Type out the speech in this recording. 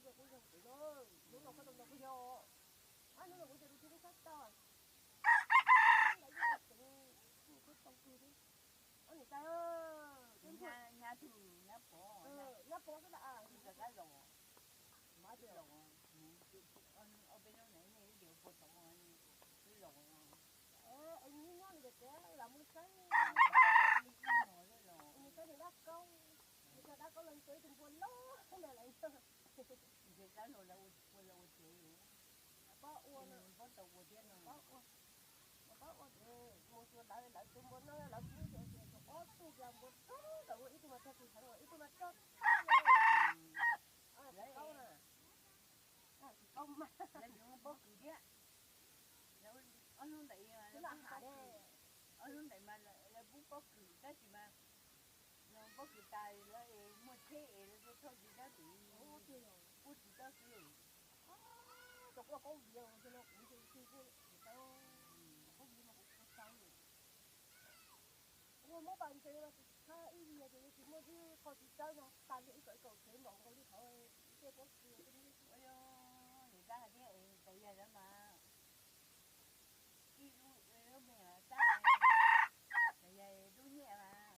Kuv yog kuv no, hnub no koj tau ntau kuv yog, ab hnub no kuv cov tus tij lub sab tau, ntawd kuv tau kawg thiab. Ob niam tais, nyab tug nyab pov, nyab pov xwb las, tsis tau kab los, mas tsis los, ob peb hnub na nej ib diav puas tau twb los, es nyob nyob li tias lam mus saib, mus saib nws dab kaub, mus saib dab kaub los tau ib tug npua loj na lawm. Ntshe dab laug lawv ua, ua lawv ua tsev, pob ua, pob tau ua thiab no, pob ua, pob ua ces mus xyuas lawv, lawv tus npua no lawv kuj ces ces ob tug kiag npua tub lawm, ib tug mas txog tus heev, ib tug mas txog tag li. Lawv kaub na, kaub mas lawv yuav pob kws thiab. Ob hnub ntawd, ob hnub ntawd mas lawv pub pob kws tab sis mas pob kws tas lawv es muaj tsheb es lawv tuaj thauj tsis tau tus, pub tsis tau xwb. Cov kuj paub viv no kuv ntshe kuv tsis tau, paub viv mas kuv tsis tau. Ua muab pas ntses mas tsis tshab ib yam ces yuav tsis muaj ib qho tsis txawb no tas li ib kaum ib kaum tsev npaum nkaus li qhov tej pob kws. Niam tab hais tias